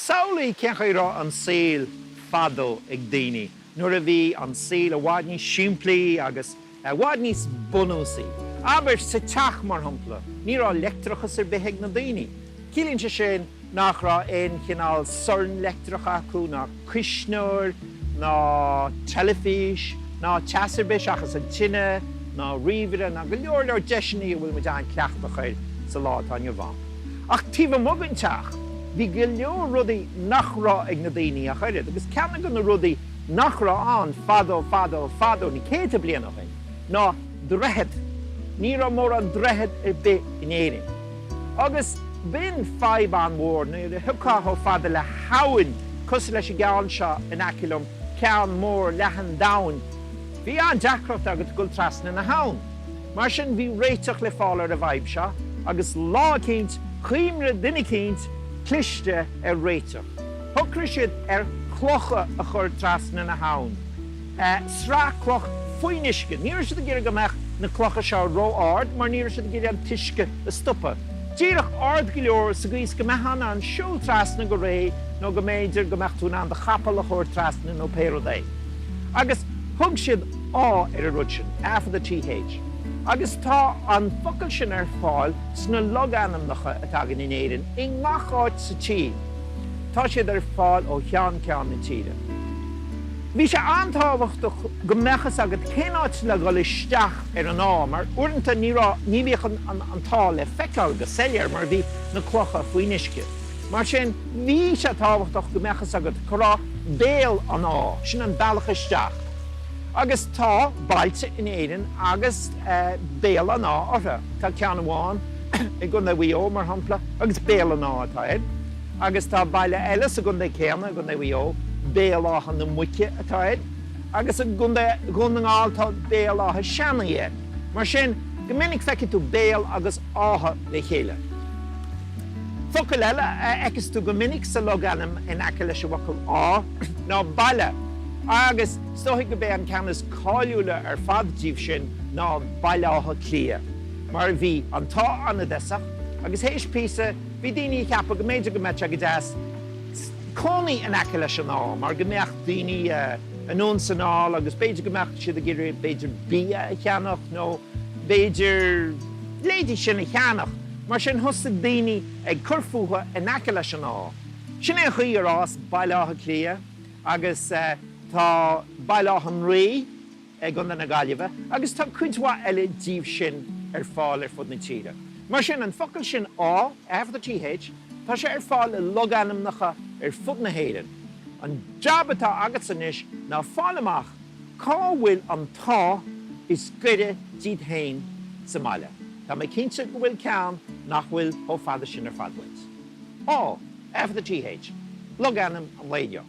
Samhlaigh cén chaoi a raibh an saol fadó ag daoine, nuair a bhí an saol i bhfad níos simplí agus i bhfad níos bunúsaí. Abair, sa teach, mar shampla, ní raibh leictreachas ar bith ag na daoine. Ciallaíonn sé sin nach raibh aon chineál sorn leictreach acu, ná cuisneoir, ná teilifís, ná teas ar bith seachas an tine, ná ríomhaire, ná go leor leor deiseanna a bhfuil muid an-cleachtach air sa lá atá inniu ann. Ach taobh amuigh den teach, bhí go leor rudaí nach raibh ag na daoine ach oiread, agus ceann de na rudaí nach raibh ann fadó fadó fadó, na céadta bliain ó shin, ná droichead. Ní raibh mórán droichead ar bith in Éirinn. Agus b'in fadhb an-mhór nuair a thiocfá chomh fada le habhainn cosúil leis an gceann seo in aice liom, ceann mór leathan domhain. Bhí an-deacracht agat ag dul trasna na habhann. Mar sin bhí réiteach le fáil ar an bhfadhb seo agus lá eicínt chuimhnigh duine eicínt cliste ar réiteach. Shocraigh siad ar chlocha a chur trasna na habhann. Sraith cloch faoin uisce. Ní raibh siad ag iarraidh go mbeadh na clocha seo ró-ard mar ní raibh siad ag iarraidh an t-uisce a stopadh. Díreach ard go leor sa gcaoi is go mbeifeá in ann siúl trasna go réidh nó go mb'fhéidir go mbeadh tú in ann do chapall a thabhairt trasna nó pé rud é. Agus thug siad áth ar an rud sin, A fada TH. Agus tá an focal sin ar fáil sna logainmneacha atá againn in Éirinn i ngach áit sa tír. Tá siad ar fáil ó cheann ceann na tíre. Bhí sé an-tábhachtach go mbeadh fhios agat cén áit le dhul isteach ar an áth mar uaireanta ní raibh, ní bhíodh an an t-áth le feiceáil go soiléir mar bhí na clocha faoin uisce. Mar sin bhí sé tábhachtach go mbeadh fhios agat cá raibh béal an átha, sin an bealach isteach. Agus tá bailte in Éirinn agus Béal an Átha orthu. Tá ceann amháin i gContae Mhaigh Eo, mar shampla, agus Béal an Átha atá air. Agus tá baile eile sa gcontae céanna, i gContae Mhaigh Eo, Béal Átha na Muice atá air. Agus i gContae Dhún na nGall tá Béal Átha Seanaidh air. Mar sin, go minic feicfidh tú Béal agus Átha le chéile. Focal eile a fheiceas tú go minic sa logainm in aice leis an bhfocal áth ná baile agus is dóigh gurb é an ceann is cáiliúla ar fad díobh sin ná Baile Átha Cliath mar bhí an t-áth an-deas agus théis píosa bhí daoine ag ceapadh go mb'fhéidir go mbeadh sé go deas cónaí in aice leis an áth mar go mbeadh daoine anonn 's anall agus b'fhéidir go mbeadh siad ag iarraidh b'fhéidir bia a cheannach nó b'fhéidir leithéidí sin a cheannach. Mar sin thosaigh daoine ag cur fúthu in aice leis an áth. Sin é an chaoi ar fhás Baile Átha Cliath agus tá Baile Átha an Rí i gContae na Gaillimhe agus tá cuid mhaith eile díobh sin ar fáil ar fud na tíre. Mar sin, an focal sin áth, A fada TH, tá sé ar fáil i logainmneacha ar fud na hÉireann. An jab atá agatsa anois ná fáil amach cá bhfuil an t-áth is gaire díot féin sa mbaile. Tá mé cinnte go bhfuil ceann nach bhfuil chomh fada sin ar fad uait. Áth, A fada TH, logainm an lae inniu.